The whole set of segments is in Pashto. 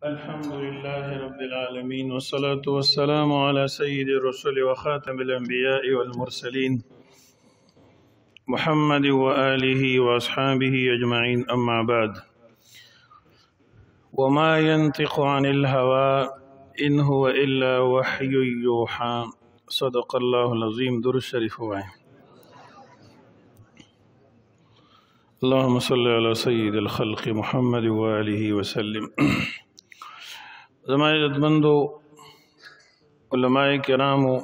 الحمد لله رب العالمين، والصلاة والسلام على سيد الرسل وخاتم الأنبياء والمرسلين محمد وآله وأصحابه أجمعين، أما بعد. وما ينطق عن الهوى إن هو إلا وحي يوحى. صدق الله العظيم. در الشريف وعي. اللهم صل على سيد الخلق محمد وآله وسلم. زما عزتمندو علماء کرامو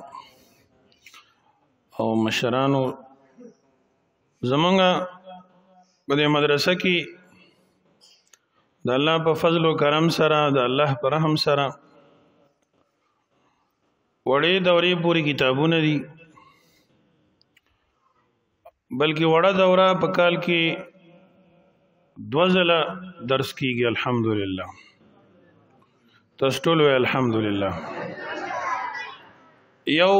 او مشرانو، زمونږ په دې مدرسه کې د الله په فضل او کرم سره، د الله په رحم سره وړې دورې پورې کتابونه دي، بلکې وړه دوره په کال کې 2 ځله درس کیږي. الحمدلله. تاسو ټول وایئ الحمدلله. یو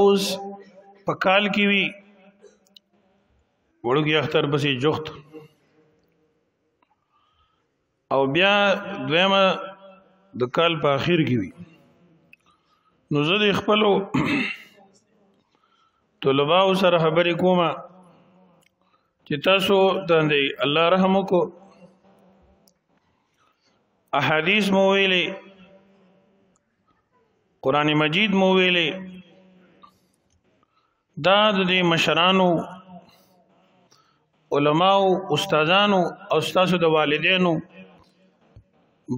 په کال کې وي وړوکی اختر پسې جوخت، او بیا دویمه د کال په اخر کې وي. نو زه د خپلو طلباو سره خبرې کوم چې تاسو ته دې الله رحم وکړو. احادیث مو ویلې، قرآن مجید مو ویلې، دا د دې مشرانو، علماو، استادانو او ستاسو د والدینو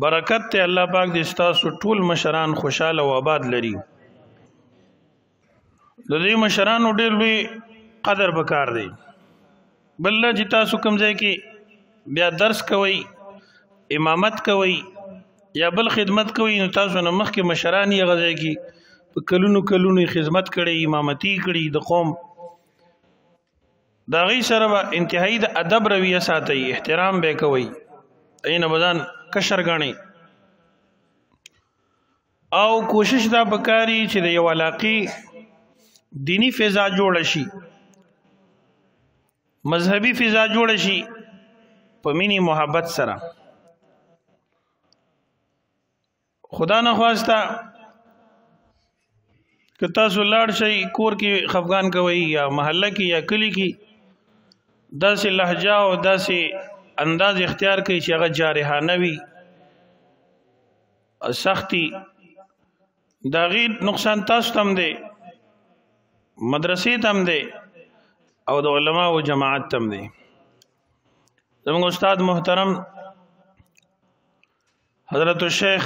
برکت ته. الله پاک دې ستاسو ټول مشران خوشحاله او آباد لري. د دې مشرانو ډېر لوی قدر پکار دی. بل چې تاسو کوم ځای کې بیا درس کوئ، امامت کوئ یا بل خدمت کوئ، نو تاسو نه مخکې مشران یې هغه ځای کې په کلونو کلونو خدمت کړی، امامتي کړي د قوم، د هغې سره به انتهایی د ادب رویه ساتئ، احترام به کوئ، هغې نه به ځان کشر ګڼئ. او کوشش دا پکاري چې د یو علاقې دیني فضا جوړه شي، مذهبي فضا جوړه شي په مینې محبت سره. خدا نخواسته که تاسو لاړ شئ، کور کې خفګان کوئ یا محله کې یا کلي کې، داسې لهجه او داسې انداز اختیار کوي چې هغه جارحانه وي، سختي، د هغې نقصان تاسو ته هم دی، مدرسې ته هم دی، او د علماو جماعت ته هم دی. زموږ استاد محترم حضرت الشیخ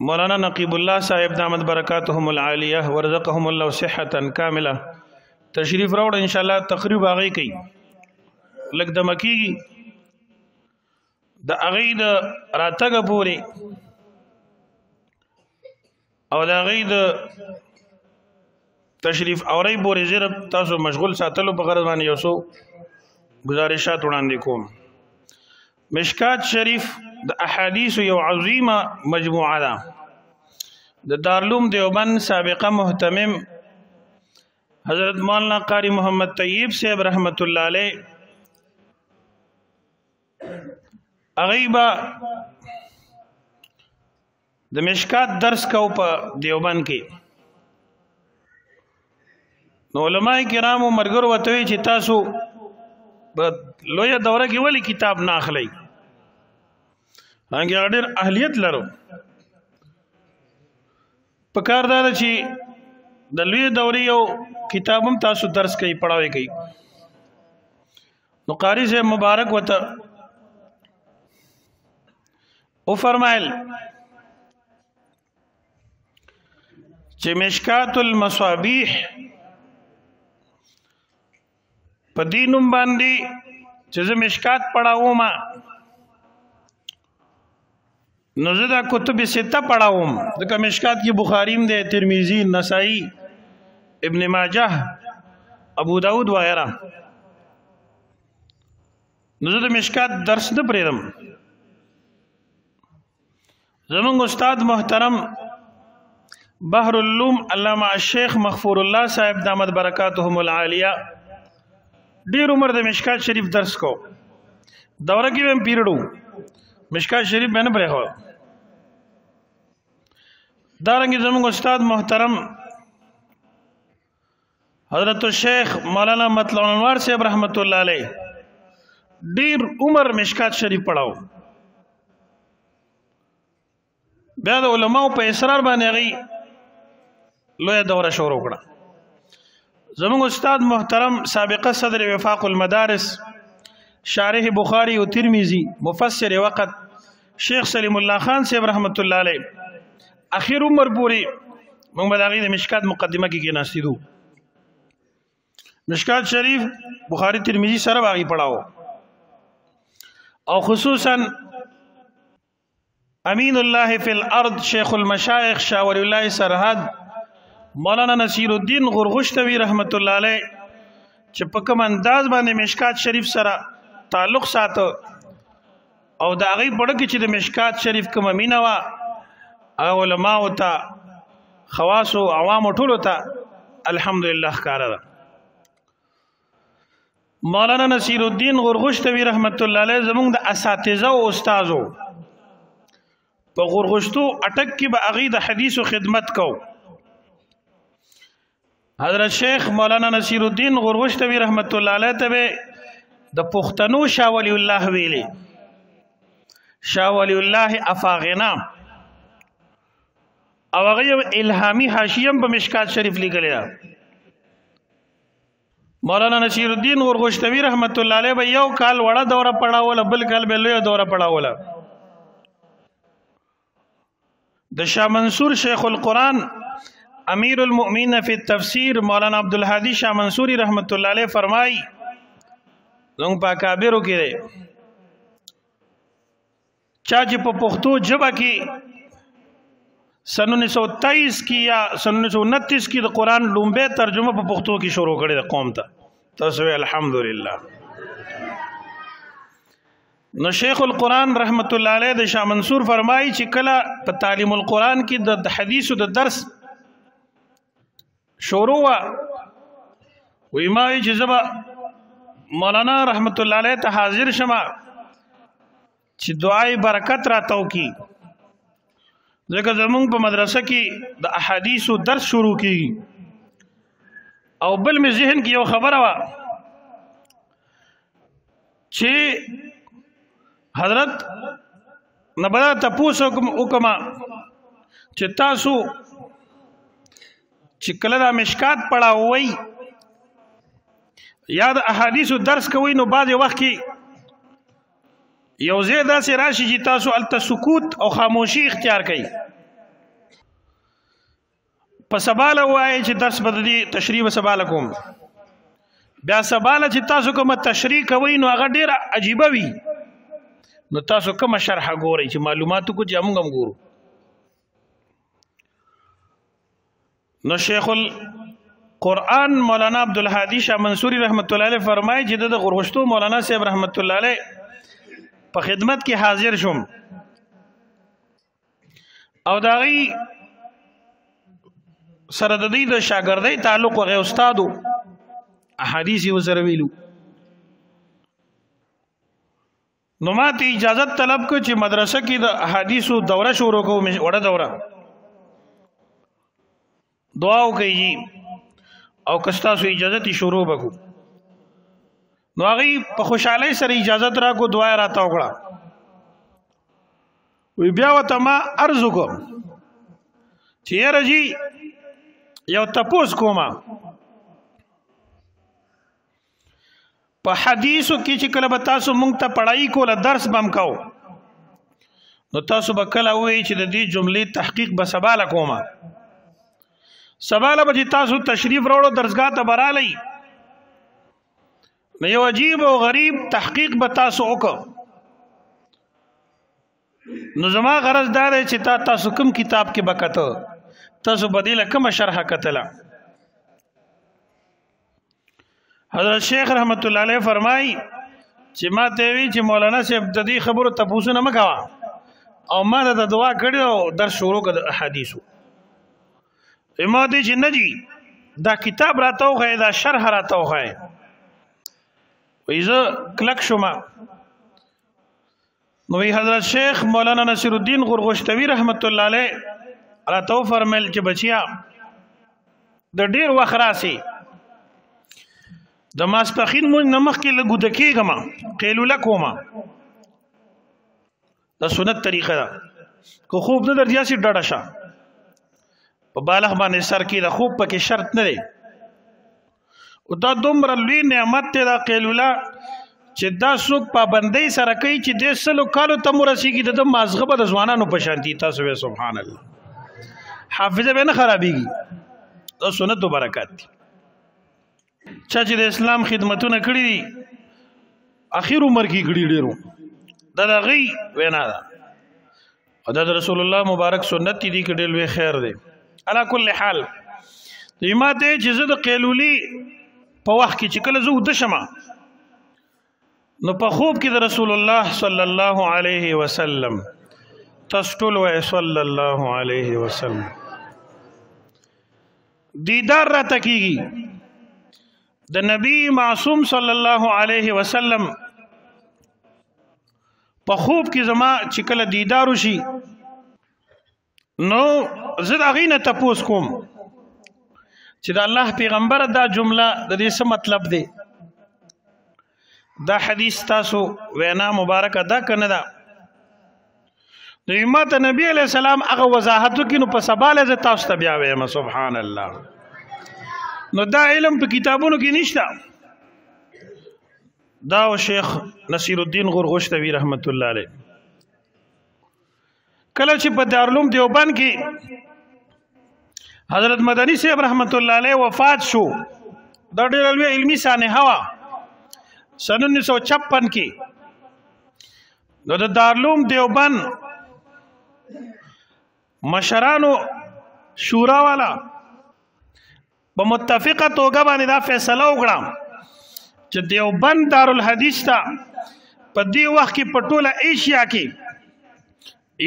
مولانا نقیب الله صاحب دامت برکاتهم العالیه ورزقهم الله صحة کامله تشریف راوړ. ان شاء الله تقریب هغې کوي، لږ دمه کېږي د هغې د راتګه پورې او د هغې د تشریف اورۍ پورې زه تاسو مشغول ساتلو په غرض باندې یو څو ګزارشات وړاندې کوم. مشکات شریف د احادیث یو عظیمه مجموعه ده. د دارالعلوم دیوبند سابقه مهتمم حضرت مولانا قاری محمد طیب صاحب رحمت الله علیه هغوی به د مشکات درس کو په دیوبند کې. نو علماء کرامو مرګرو ورته وایي چې تاسو په لویه دوره کې ولې کتاب نه اخلئ؟ هغه ډېر اهلیت لرو. په کار دا ده چې د لوی دورې یو کتاب هم تاسو درس کوي، پړاوی کوي. نو قاری صاحب مبارک ورته وفرمایل چې مشکات المصابیح په دې نوم باندې چې زه مشکات پړاوم، نو زه دا کتب سته پړاوم. ځکه مشکات کې بخاری هم دی، ترمذی، نسائی، ابن ماجه، ابو داود وغیرہ. نو زه د مشکات درس نه پرېږدم. زمونږ استاد محترم بحر العلوم علامه الشیخ مغفور الله صاحب دامت برکاتهم العالیه ډیر عمر د مشکات شریف درس کو، دوره کې هم پیریډ و. مشکات شریف به نه پرېښود. دارنګه زموږ استاد محترم حضرت الشیخ مولانا مطلع انوار صاحب رحمت الله علیه ډیر عمر مشکات شریف پڑھاو. بیا د علماو په اصرار باندې هغه لویه دوره شروع کړه. زموږ استاد محترم سابقه صدر وفاق المدارس، شارح بخاری او ترمذی، مفسر وقت شیخ سلیم الله خان صاحب رحمت الله علیه اخر عمر پوری موږ به د هغې د مشکات مقدمه کې کېناستېدو. مشکات شریف بخاری ترمذی سره به هغې پړاو، او خصوصا امین الله فی الارض شیخ المشایخ شاه ولی الله سرحد مولانا نصیر الدین غرغشتوی رحمت الله علیه چې په کوم انداز باندې مشکات شریف سره تعلق ساته او د هغې په اړه کې چې د مشکات شریف کومه مینه وه هغه علماو ته، خواصو، عوامو ټولو ته الحمدلله ښکاره ده. مولانا نصیر الدین غرغشتوی رحمت الله علیه زمونږ د اساتذه او استادو په غرغشتو اټک کې به هغې د حدیثو خدمت کو. حضرت شیخ مولانا نصیر الدین غرغشتوی رحمت الله علیه ته به د پښتنو شاه ولی الله ویلې، شاه ولی الله افاغنا، او هغه یو الهامي حاشیه هم په مشکات شریف لیکلې ده. مولانا نصیر الدین غرغشتوی رحمت الله علیه به یو کال وړه دوره پړاوله، بل کال به لویه دوره پړاوله. د شاه منصور شیخ القرآن امیر المؤمنین فی التفسیر مولانا عبدالهادی شاه منصوری رحمت الله علیه فرمایي، زموږ په اکابرو کې دی چا چې په پښتو ژبه کې سن 1923 کې یا سن 1929 کې د قرآن لومبه ترجمه په پښتو کې شروع کړې ده قوم ته. تاسو الحمدلله. نو شیخ القرآن رحمت الله علیه د شاه منصور فرمایي چې کله په تعلیم القرآن کې د حدیثو د درس شروع وه، وی ما وی چې زه به مولانا رحمت الله علیه ته حاضر شم چې دعای برکت راته وکړي، ځکه زمونږ په مدرسه کې د احادیثو درس شروع کیږي. او بل مې ذهن کې یو خبره وه چې حضرت نه به دا تپوس وکړم چې تاسو چې کله دا مشکات پړاوئ یا د احادیثو درس کوئ، نو بعضې وخت کې یو ځای داسې راشي چې تاسو هلته سکوت او خاموشي اختیار کړئ. په سبا له وایئ چې درس به د دې تشریح به سبا له کوم، بیا سبا له چې تاسو کومه تشریح کوئ نو هغه ډېره عجیبه وي، نو تاسو کومه شرح ګورئ چې معلومات وکړو چې موږ هم ګورو. نو شیخ القرآن مولانا عبدالهادي شاه منصوري رحمت الله علیه فرمایي چې د غرغشتو مولانا صاحب رحمت الله علیه په خدمت کې حاضر شوم او د هغې سره د دوی د شاګردۍ تعلق هغې استادو احادیث یې ورسره ویلو. نو ما ته اجازت طلب کړ چې مدرسه کې د احادیثو دوره شروع کوم، وړه دوره، دعا وکړئ جی، او که ستاسو اجازت یې شروع به کړو. نو هغوی په خوشحالۍ سره اجازت راکړو، دعا یې راته وکړه. وی بیا ورته ما عرض وکړ چې یاره جی یو تپوس کومه، په حدیثو کې چې کله به تاسو مونږ ته پړای کوله، درس به هم کوو، نو تاسو به کله ووایئ چې د دې جملې تحقیق به سبا له کومه، سبا له به چې تاسو تشریف راوړو درسګاه ته به رالئ، نو یو عجیب او غریب تحقیق به تاسو وکړو. نو زما غرض دا دی چې تاسو کوم کتاب کې به کته، تاسو به دې له کومه شرح کتله. حضرت شیخ رحمت الله علیه فرمایي چې ما ته وی چې مولانا صاحب د دې خبرو تپوسونه مه کوه، او ما د دعا کړې او درس شروع کړ د احادیثو. ما ته چې نه جی دا کتاب راته وښیه، دا شرح راته وښیه. وایي زه کلک شوم، نو حضرت شیخ مولانا نصیر الدین غرغشتوی رحمت الله علیه راته وفرمایل چې بچیا د ډیر وخت راسي د ماسپخین مونږ نه مخکې لږ اوده کېږم، قیلوله کوم، دا سنت طریقه ده. که خوب نه درځي هسې ډډه شه، په بالغ باندې سر کې د خوب پکې شرط نه دی. او دا دومره لوی نعمت دی دا قیلوله چې دا څوک پابندۍ سره کوي چې د 100 کالو ته ورسېږي، د ده مازغه به د ځوانانو په شان دي. تاسو وایئ سبحان الله، حافظه به نه خرابېږي. دا سنت و برکات دي. چا چې د اسلام خدمتونه کړي دي اخر عمر کې کړي ډېرو، دا د هغوی وینا ده او دا د رسول الله مبارک سنت دي کې ډېر لوی خیر دی. علی کل حال ما ته چې زه د قیلولي په وخت کې چې کله زه وده شم نو په خوب کې د رسول الله صلی الله علیه وسلم تاسو ټول وایئ صلی الله علیه وسلم دیدار راته کیږي. د نبی معصوم صلی الله علیه وسلم په خوب کې زما چې کله دیدار وشي نو زه د هغې نه تپوس کوم چې د الله پیغمبر دا جمله د دې څه مطلب دی؟ دا حدیث تاسو وینا مبارکه ده که نه ده؟ نو ما ته نبی علیہ السلام هغه وضاحت وکړي نو په سبا له زه تاسو ته بیا وایم سبحان الله. نو دا علم په کتابونو کې نشته. دا شیخ نصیر الدین غرغشتوی رحمت الله علیه کله چې په دارالعلوم دیوبند کې حضرت مدني صاحب رحمت الله علیه وفات شو، دا ډېره لویه علمي سانحه وه سن 1956 کې. نو د دارالعلوم دیوبند مشرانو شورا والا په متفقه توګه باندې دا فیصله وکړه چې دیوبند دارالحدیث ته په دې وخت کې په ټوله ایشیا کې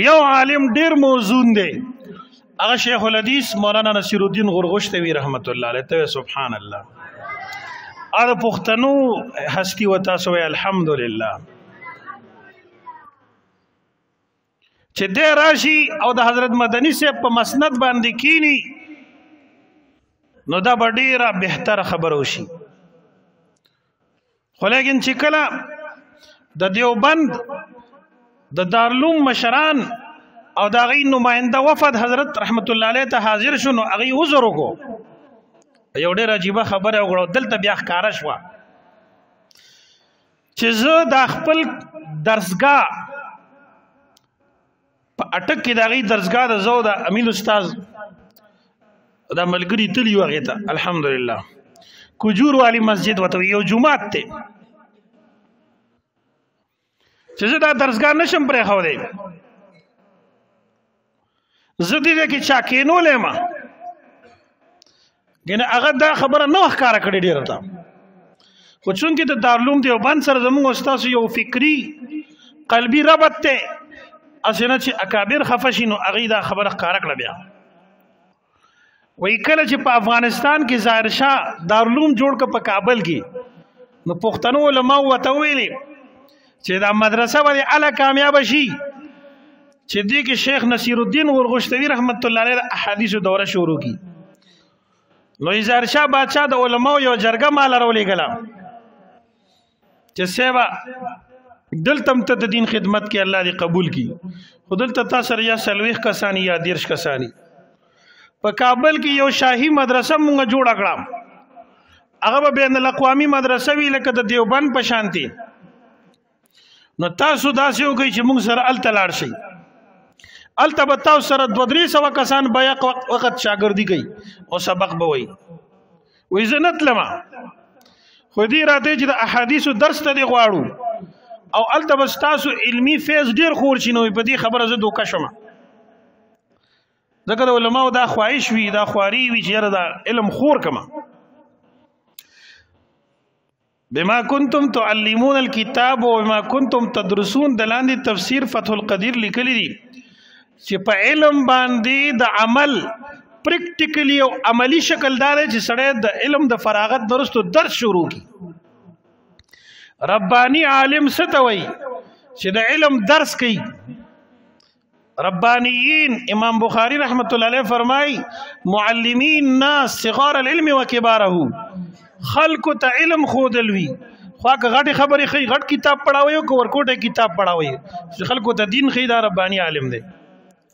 یو عالم ډیر موزون دی، هغه شیخ الحدیث مولانا نصیر الدین غرغشتوی رحمت الله علیه ته. سبحان الله، هغه پښتنو هستی و تاسو الحمدلله چې دی راشي او د حضرت مدني صاحب په مسند باندې کینی نو دا به ډیره بهتره خبره وشي. خو لیکن چې کله د دیوبند د دارالعلوم مشران او د هغوی نماینده وفد حضرت رحمت الله علیه ته حاضر شو نو هغوی عذر وکړو، یو ډېره عجیبه خبره وکړه. دلته بیا ښکاره شوه چې زه دا خپل درسګاه په اټک کې د هغوی درسګاه ده، زه او د امین استاد دا ملګري تلي وو هغې ته الحمدلله، کجور والی مسجد ورته یو جومات دی، چې زه دا درسګاه نشم پرېښودی، زه دې ځای کې چا کښېنولی یم. ګنې هغه دا خبره نه وه ښکاره کړې ډېره ته، خو چونکې د دارالعلوم دیوبند سره زموږ او ستاسو یو فکري قلبي ربط دی، هسې نه چې اکابر خفه شي نو هغوی دا خبره ښکاره کړه. بیا وایي کله چې په افغانستان کې ظاهر شاه دارالعلوم جوړ کړ په کابل کې، نو پښتنو علماو ورته وویلې چې دا مدرسه به دې هله کامیابه شي چې دې کې شیخ نصیر الدین غرغشتوي رحمت الله علیه د احادیثو دوره شروع کړي. نو ظاهر شاه بادشاه د علماو یو جرګه مال راولېږله چې صاحبه دلته هم ته د دین خدمت کې الله دې قبول کړي، خو دلته تا سره یا 40 کسان یا 30 کسان. په کابل کې یو شاهي مدرسه مونږ جوړه کړه، هغه به بین الاقوامي مدرسه وي لکه د دیوبند په شانتي. نو تاسو داسې وکړئ چې مونږ سره هلته لاړ شئ، هلته به تاسو سره 200-300 کسان بیق وخت شاګردي کوي او سبق به وایي. وایي زه نه تلم، خو دې راته چې د احادیثو درس ته دې غواړو او هلته به ستاسو علمي فیض ډېر خور شي. نو په دې خبره زه دوکه شوم، ځکه د علماو دا خواهش وي، دا خواري وي چې یاره دا علم خور کمه. بما کنتم تعلمون الكتاب وبما کنتم تدرسون، د لاندې تفسیر فتح القدیر لیکلی دي چې په علم باندې د عمل پریکټیکلی او عملی شکل دا دی چې سړی د علم د فراغت وروسته درس شروع کړي. ربانی عالم څه ته وایي؟ چې د علم درس کوي. ربانیین، امام بخاری رحمت الله علیه فرمای معلمین ناس صغار العلم وکباره، خلق ته علم خودل وی، خو که غټه خبرې خي غټ کتاب پڑھاوي او ورکوټه کتاب پڑھاوي چې خلکو ته دین خي، دا ربانی عالم دی.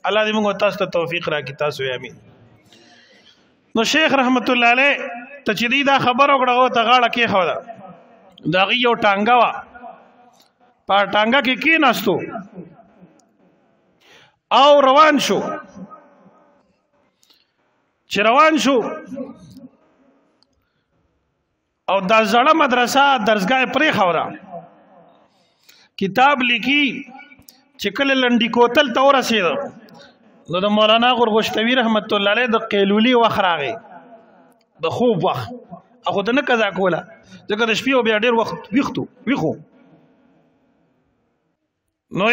الله دې موږ تاسو ته توفیق راکړي، تاسو امین. نو شیخ رحمت الله علیه ته چې دی دا خبر وکړه او ته غاړه کې خو دا دا غي یو ټانګه وا، په ټانګه کې کېناستو او روان شو. چې روان شو او دا زړه مدرسه درسګاه پرې خوره، کتاب لیکي. چې کله لنډی کوتل ته ورسېد نو د مولانا غرغشتوی رحمت الله علیه د قیلولی وخت راغی، د خوب وخت. هغه د نه قضا کوله ځکه د شپې بیا ډېر وخت ویختو ویخو. نو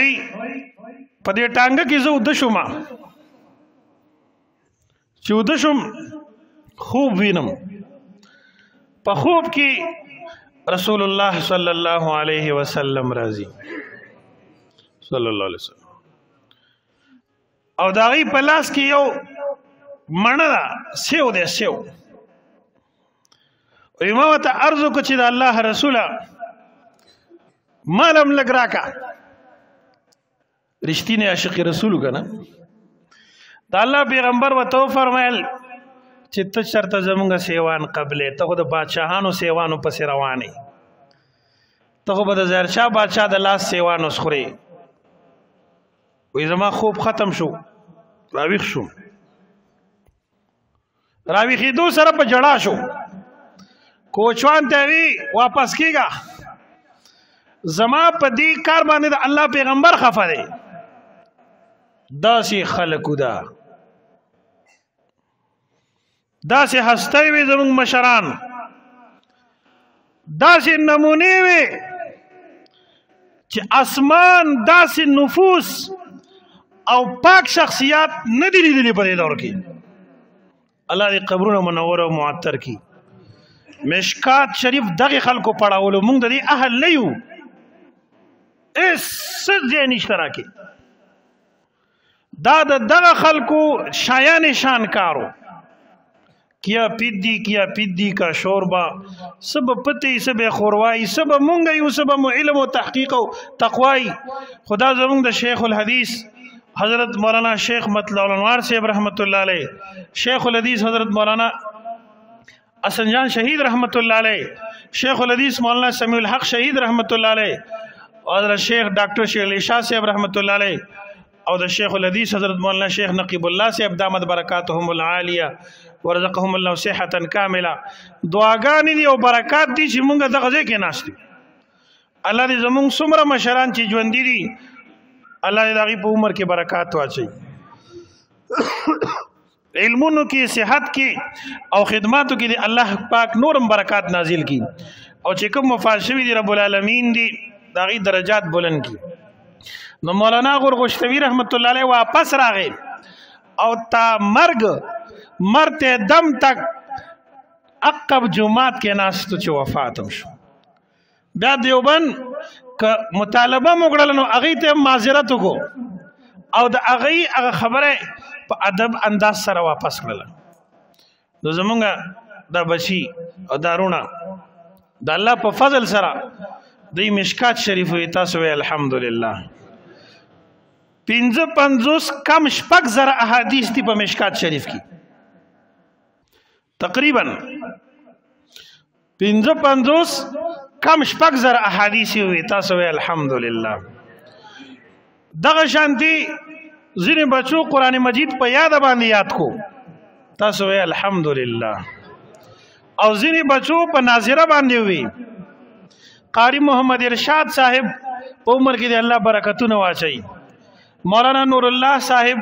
په دې ټانګه کې زه وده شوم، چې وده شوم خوب وینم. په خوب کې رسول الله صلی الله علیه وسلم راځي صلی الله علیه وسلم، او دا غي په لاس کې یو مڼه ده، سیو دی سیو. او ما ته عرض وکړ چې د الله رسوله مالم لږ راکه. رښتینی عاشق رسول کنه. د الله پیغمبر ورته وفرمایل چې ته چرته زمونږ سیوان قبلې، ته خو د بادشاهانو سیوانو پسې روانې، ته خو به د ظاهرشاه بادشاه د لاس سیوانو خورې. وی زما خوب ختم شو، راویښ شوم. راویښېدو سره په جړا شو. کوچوان ته وی واپس کیږه، زما په دې کار باندې د الله پیغمبر خفه دی. داسې خلکو ده، داسې هستۍ وي زموږ مشران، داسې نمونې وي چې اسمان داسې نفوس او پاک شخصیات نه دي لیدلي په دې دور کې. الله دې قبرونه منور او معطر کړي. مشکات شریف دغه خلکو پړاولو، موږ د دې اهل نه یو، هېڅ څه ځای نشته راکې. دا د دغه خلکو شایان شان کارو. کیا پیدی کیا پیدی کا شوربا، سب پتی سب خوروائی، سب مونږ یو، سب مو علم او تحقیق او تقوای. خدا زمونږ د شیخ الحدیث حضرت مولانا شیخ مطلع الانوار صاحب رحمت الله علیه، شیخ الحدیث حضرت مولانا حسن جان شهید رحمت الله علیه، شیخ الحدیث مولانا سمیع الحق شهید رحمت الله علیه، حضرت شیخ ډاکټر شیر علی شاه صاحب رحمت الله علیه، او د شیخ الحدیث حضرت مولانا شیخ نقیب الله صاحب دامت برکاتهم العالیه ورزقهم الله صحة کامله. دعاګانې دي او برکات دي چې مونږ دغه ځای کې ناست یو. الله دې زمونږ څومره مشران چې ژوندي دي، الله دې د هغوی په عمر کې برکات واچوي، علمونو کې، صحت کې او خدماتو کې دې الله پاک نورم برکات نازل کړي، او چې کوم وفات شوي دي رب العالمین دي د هغوی درجات بلند کړي. نو مولانا غرغشتوی رحمت الله علیه واپس راغی او تا مرګ مرته دم تک عقب جمعات کې ناستو چې وفاتم شو. بیا دیوبند که مطالبه مو کړله نو هغې ته معذرت وکړو او د هغې هغه خبره په ادب انداز سره واپس کړله. نو زمونږ دا بچي او دا روڼه د الله په فضل سره دی مشکات شریف وي، تاسو وی الحمدلله. 55 کم 6,000 احادیث دي په مشکات شریف کې، تقریبا 55 کم 6,000 احادیث وي، تاسو وی الحمدلله. دغه شانتي ځینې بچو قرآن مجید په یاد باندې یاد کو، تاسو وی الحمدلله. او ځینې بچو په ناظره باندې وي. قاری محمد ارشاد صاحب په عمر کې د الله برکتونه واچي، مولانا نور الله صاحب،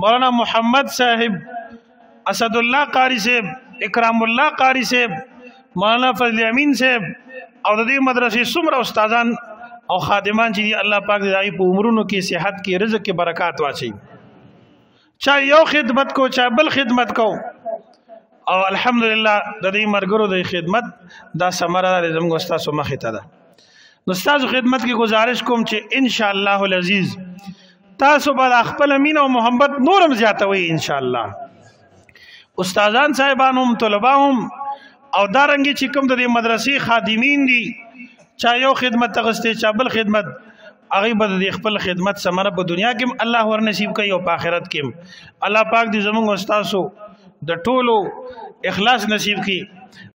مولانا محمد صاحب، اسد الله قاری صاحب، اکرام الله قاری صاحب، مولانا فضل امین صاحب، او د دې مدرسې څومره استادان او خادمان چې دي، الله پاک دې د هغوی په عمرونو کې، صحت کې، رزق کې برکات واچي. چا یو خدمت کو، چا بل خدمت کو، او الحمدلله د دې مرګرو د خدمت دا ثمره ده زموږ ستاسو مخې ته ده. نو تاسو خدمت کې گزارش کوم چې ان شاء الله العزیز تاسو به خپل مين او محبت نورم زیاتوي ان شاء الله. استادان صاحبان هم، طلبه هم، او دارنګي چې کوم د مدرسې خادمین دي، چا یو خدمت تغسته، چا بل خدمت، هغه به د خپل خدمت ثمره په دنیا کې الله ور نصیب کوي او په آخرت کې. الله پاک دې زموږ استادو د ټولو اخلاص نصیب کړي.